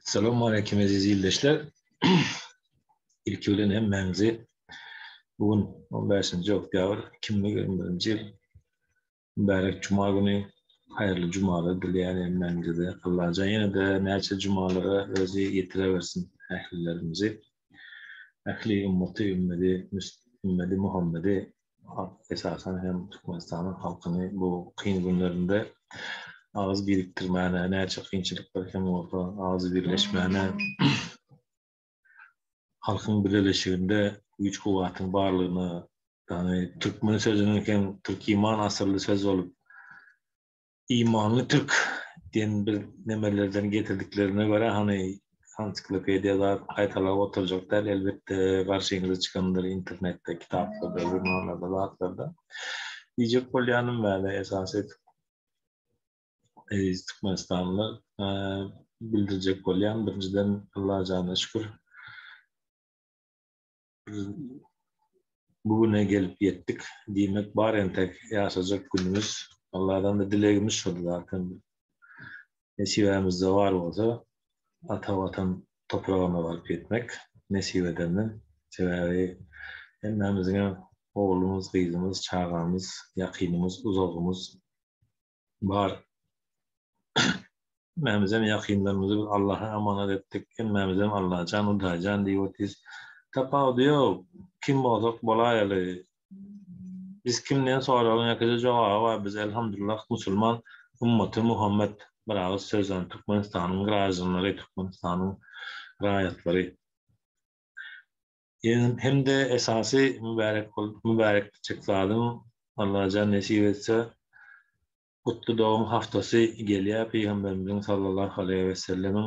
Salowmaleýkim eziz ildeşler. Ilki bilen hemmäňizi bu gün 15-nji oktýabr 2021-nji ýyl mübärek juma güni haýyrly jumalar dileýän hemmäňize-de. Allajan ýene-de näçe jumalara özi ýetirewersin ählilerimizi. Ähli ümmaty ümmedi ümmedi Muhammedi esasan hem Türkmenistanyň halkyny bu kyn günlerinde agyz birikdirmäne, näçe kynçylyklar hem bolsa agyz birleşmäne, halkyň bileleşiginde güýç-kuwwatyň barlygyna, ýagny türkmen sözüniň hem türkiman asylly söz bolup, Imanly türk diýen bir nemelerden getirdiklerine görä hany ansiklopediýa zat gaýtalap oturjak däl elbetde garşyňyza çykandyr internetde kitaplarda žurnallarda zatlarda. Diýjek bolýanym bäle esasy eziz türkmenistanlylar bildirjek bolýan birinjiden Allajana şükür Biz bu güne gelip ýetdik. Diýmek, bar entek ýaşajak günümiz. Alladan-da dilegimiz şol zaten. Nesibämizde bar bolsa, ata Watan topragyna baryp ýetmek nesip edenden. Sebäbi hemmämiziňem oglumyz, gyzymyz, çagamyz, ýakynymyz, uzagymyz bar. Hemmämizem ýakynlarymyzy biz Allaha amanat etdik. Hemmämizem Allajan, Hudaýjan diýip otyrys. Tapawudy ýok. Kim bolsak bolaýaly. Biz kim diýen soragyň ýekeje jogaby bar. Biz elhamdulillah musulman ümmaty Muhammet bir agyz sözden Türkmenistanyň graždanlary, Türkmenistanyň raýatlary. Hem-de esasy mübärek mübärek diýjek zadym Allajan nesip etse Gutly dogum haftasy gelýär Pygamberimiziň sallallahu aleýhi wesellemiň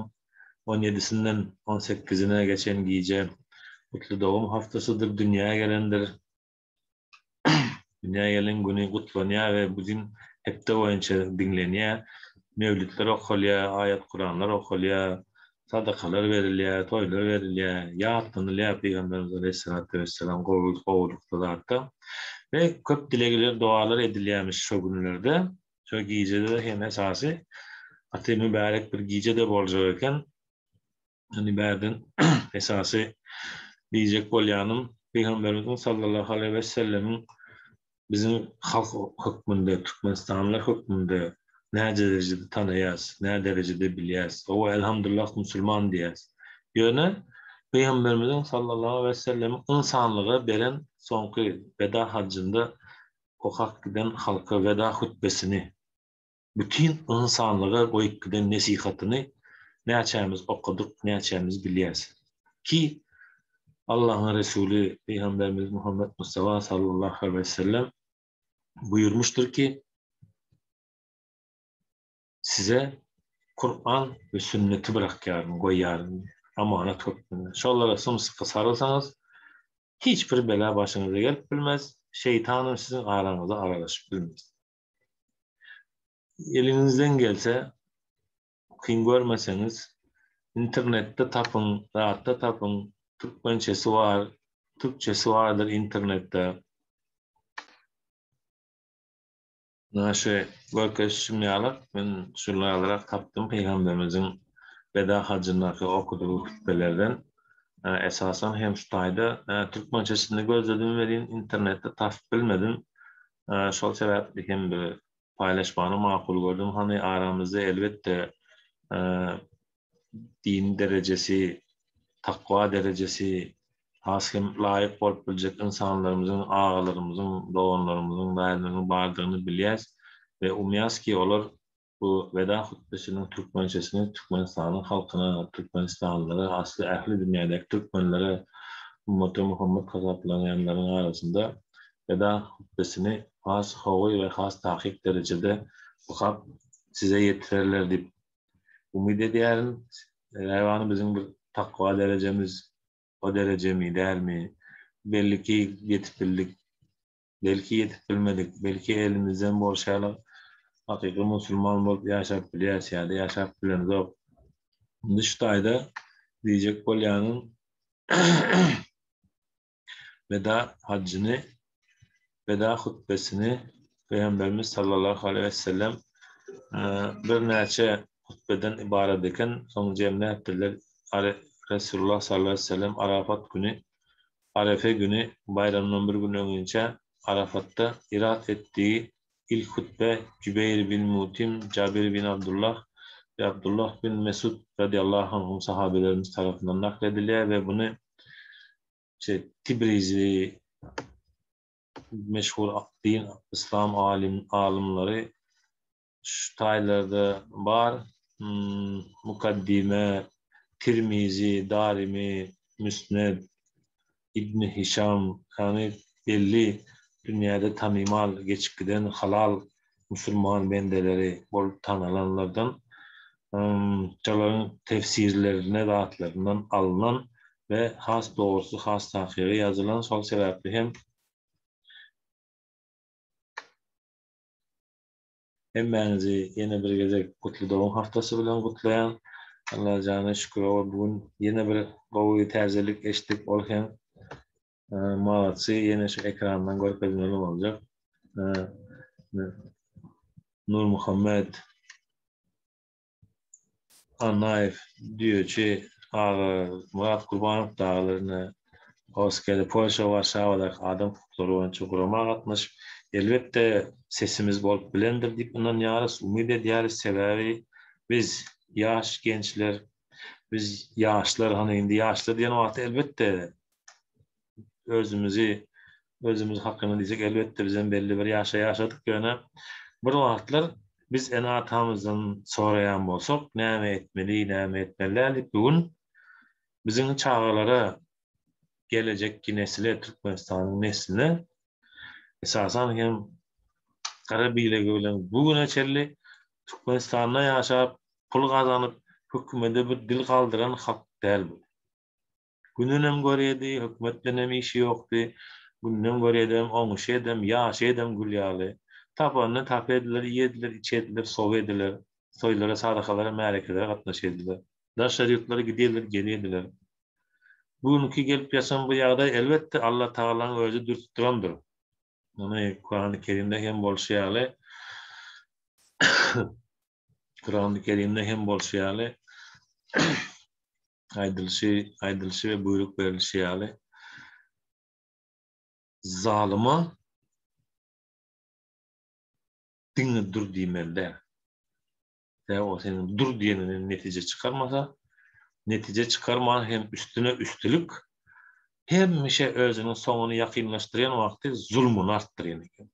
on ýedisinden on sekizine geçen gije Gutly dogum haftasydyr dünýä gelendir Dünýä gelen güni gutlanýar we bütin hepde boýunça diňlenýär. Mewlidler okalýar, aýat-Kuranlar okalýar, sadakalar berilýär, toýlar berilýär, ýatlanylýar Pygamberimiz aleýhissalatu wessalam gowulykda zatda. We köp dilegler, dogalar edilýärmiş şo günlerde. Şo gijede hem esasy gaty mübärek bir gije-de boljak eken. Indi bärden esasy diýjek bolýanym, Pygamberimiziň sallallahu aleýhi we sellemiň biziň halk hökmünde, türkmenistanlylar hökmünde nä derejede tanaýas, nä derejede bilýäs. Hawa, elhamdulillah musulman diýýäs. Ýöne Pygamberimiziň sallallahu aleýhi we sellemiň ynsanlyga beren soňky weda hajynda okap giden halka weda hutbesini Bütin ynsanlyga goýup giden nesihatyny näçämiz okadyk, näçämiz bilýäs? Ki, Allahyň Resuly Pygamberimiz Muhammet Mustafa sallallahu aleýhi we sellem buýurmyşdyr ki, Size Kuran we sünneti bırakýaryn, goýýaryn amanat hökmünde. Şolara symsyky sarylsaňyz, hiç bir bela başyňyza gelip bilmez, şeýtanam siziň araňyza aralaşyp bilmez. Eliňizden gelse, kyn görmeseňiz, internetde tapyň, zatda tapyň, türkmençesi bar, türkçesi bardyr internetde. Ynha şu görkezişim ýaly, men şularrak tapdym Pygamberimiziň weda hajyndaky okudygy hutbelerden. Esasan hem şu taýda türkmençesini gözledim welin internetde tapyp bilmedim. Şol sebäpli hem bir paýlaşmany makul gördüm. Hany aramyzda elbetde din derejesi, takwa derejesi has hem laýyk bolup biljek ynsanlarymyzyň, agalarymyzyň, doganlarymyzyň, daýylarymyzyň bardygyny bilýäs we umýas ki olar Bu Weda hutbesiniň türkmençesini Türkmenistanyň halkyna, türkmenistanlylara, asly ähli dünýädäki türkmenlere, ümmaty Muhammet hasaplanýanlaryň arasynda Weda hutbesini has gowy we has takyk derejede okap size ýetirerler diýip umyt edýärin. Sebäbi biziň bir takwa derejemiz o derejemi dälmi belli ki ýetip bildik. Belki ýetip bilmedik, belki elimizden bolşy ýaly hakyky musulman bolup ýaşap bilýäs ýa-da ýaşap bilemzok. Indi şu taýda diýjek bolýanym weda hajjyny, weda hutbesini Pygamberimiz sallallahu aleýhi wesellem birnäçe. hutbeden ybarat eken, soň jemläpdirler, Resulullah sallallahu aleýhi we sellem Arafat güni, Arefe güni, baýramdan bir gün öňinçä Arafatda yrat etdigi ilk hutbe Jübeýr bin Mutim, Jabir bin Abdullah we Abdullah bin Mesud radiallahu anhum sahabelerimiz tarapyndan nakl edilýär we buny Tibrizi meşhur din yslam alim alymlary şu taýlarda bar. Mukaddime, Tirmizi, Darimi, Müsned, Ibn Hişam, ýagny belli dünýäde tanymal geçip giden halal musulman bendeleri bolup tanalanlardan şolaryň tefsirlerine zatlaryndan alnan we has dogrusy has takygy ýazylan şol sebäpli hem Hemmäňizi ýene bir gezek Gutly Dogum haftasy bilen gutlaýan. Allajana şükür oba bu gün ýene bir gowy täzelik eşitdik ol hem malatsy ýene şu ekrandan görkezmeli boljak. Nurmuhammet Annaýew, düýeçi aga Myrat Gurbanow dagylaryna Oskele Polşa Warşawadaky adam hukuklary boýunça gurama gatnaşyp, elbetde, sesimiz bolup bilendir diýip ynanýarys, umyt edýäris, sebäbi biz, ýaş gençler, biz ýaşlar, hany indi ýaşlar diýen wagty elbetde, özümizi, özümiz hakynda diýsek, elbetde bizem belli bir ýaşa ýaşadyk, ýöne bir wagtlar biz ene-atamyzdan soraýan bolsak, näme etmeli, näme etmeli däl diýip, bu gün biziň çagalara, gelejekki nesile, Türkmenistanyň nesline, esasan hem gara bilegi bilen bu güne çenli Türkmenistanda ýaşap, pul gazanyp, hökümede bir dil galdyran halk däl bu. Gününem görýärdi, hökümet bilenem işi ýokdy. Günden görýädem, oňuşýadam, ýaşaýadam gül ýaly. Tapanyny tapýardylar, iýediler, içýärdiler, sowýardylar. Toýlara, sadakalara, märekelere gatnaşýardylar. Daşary ýurtlara gidýärdiler, gelýärdiler. Bu günki gelip ýatan bu ýagdaý, elbetde, Allatagalaň özi dürtüp durandyr. Muny Kurany Kerimde hem bolşy ýaly, Kurany Kerimde hem bolşy ýaly, aýdylyşy, aýdylyşy we buýruk berilişi ýaly, zalyma diňe dur diýmeli däl. Sebäbi ol seniň dur diýeninden netije çykarmasa, netije çykarman hem üstüne üstülik hemişe özüniň soňuny ýakynlaşdyrýan wagty zulmuny artdyrýan eken.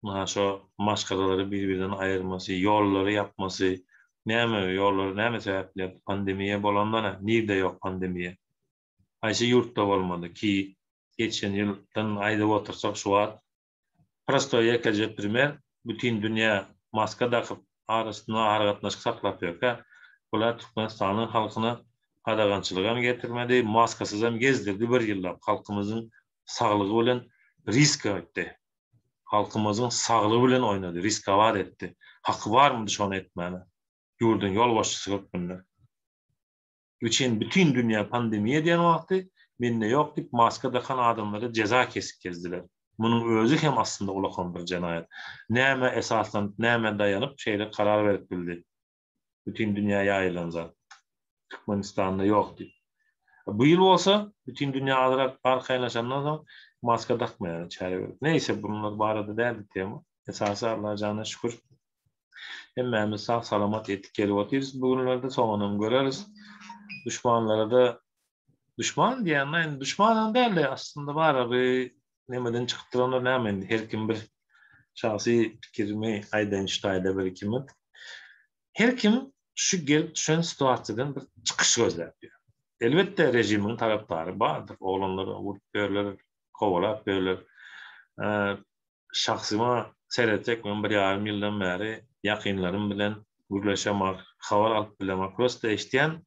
Ynha şo maşgalalary bir-birden aýyrmasy, ýollary ýapmasy, näme ýollary näme sebäpli ýapdy, pandemiýa bolanda-na, nirde ýok pandemiýa? Haýsy ýurtda bolmady ki, geçen ýyldan aýdyp otursak şu wagt prostoý ýekeje primer, bütin dünýä maska dakyp, arasynda aragatnaşyk saklap ýörkä, bular Türkmenistanyň halkyna gadagançylygam getirmedi, maskasyzam gezdirdi bir ýyllap, halkymyzyň saglygy bilen risk etdi. Halkymyzyň saglygy bilen oýnady, riskowat etdi. Haky barmydy şony etmäne? Ýurduň ýolbaşçysy hökmünde. Üçin bütin dünýä pandemiýa diýen wagty mende ýok diýip maska dakan adamlara jeza kesip gezdiler. Munuň özi hem aslynda ulakan bir jenaýat. Nämä esaslanyp, nämä daýanyp şeýle karar berip bildi? Bütin dünýä ýaýylan zat. Türkmenistanda ýok diýip. Bu ýyl bolsa bütin dünýä azrak arkaýynlaşandan soň maska dakmaýana çäre görüp. Neýse bunlar barada däldi tema. Esasy Allajana şükür. Hemmämiz sag salamat ýetip gelip otyrys bu günlerde soňunam göreris. Duşmanlara-da duşman diýende indi duşmanam däldi aslynda bar bir nemeden çykyp duranlar näme indi her kim bir şahsy pikirimi aýdaýyn şu taýda bir iki minut. Her kim şu gelip düşen situasiýadan bir çykyş gözläp ýör. Elbetde režimiň tarapdary bardyr. Oglanlar urup ýörler, kowalap ýörler. Şahsyma seretsek men bir ýarym ýyldan bäri ýakynlarym bilen gürleşemok, habar alyp bilemok. Prosta eşidýän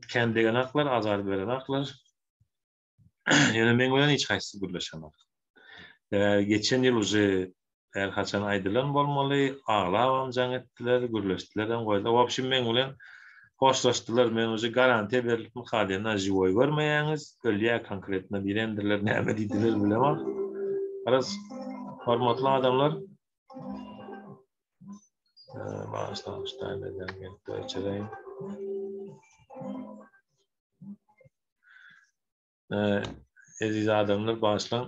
kän degenaklar, azar berenaklar. Ýöne meň bilen hiç haýsysy gürleşenok. Sebäbi geçen ýyl uje her haçan aýdylan bolmaly, aglabam jaň etdiler, gürleşdilerem goýdular. Wobşim meň bilen hoşlaşdylar. Men uje garantiýa berilipmi diýende žiwoý görmeýäňiz, ölýä konkretno diýendirler, näme diýdiler bilemok. Garaz, hormatly adamlar. Bagyşlaň şu taýda gelip geçeýin. Eziz adamlar bagyşlaň.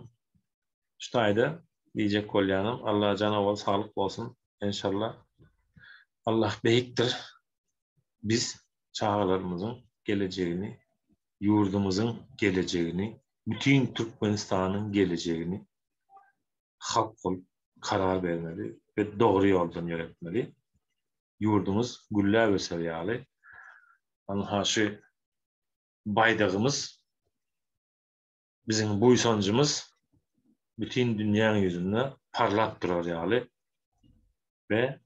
Şu taýda diýjek bolýanym Allah jan owal saglyk bolsun enşalla. Allah beýikdir. Biz çagalarymyzyň gelejegini, ýurdumyzyň gelejegini, bütin Türkmenistanyň gelejegini halk bolup karar bermeli we dogry ýoldan ýöretmeli. Ýurdumyz gülläp öser ýaly, anha şu baýdagymyz biziň buýsanjymyz bütin dünýäň ýüzünde parlap durar ýaly we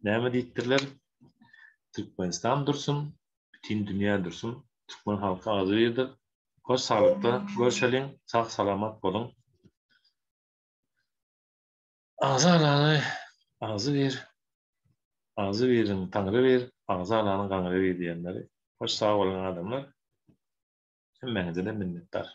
näme diýipdirler? Türkmenistan dursun, bütin dünýä dursun, türkmen halky agzybirdir. Hoş saglykda görşeliň, sag salamat boluň. Agzy alany agzy bir, agzy biriň taňry bir, agzy alanyň gaňry bir diýenleri. Hoş sag boluň adamlar. Hemmäňize-de minnetdar.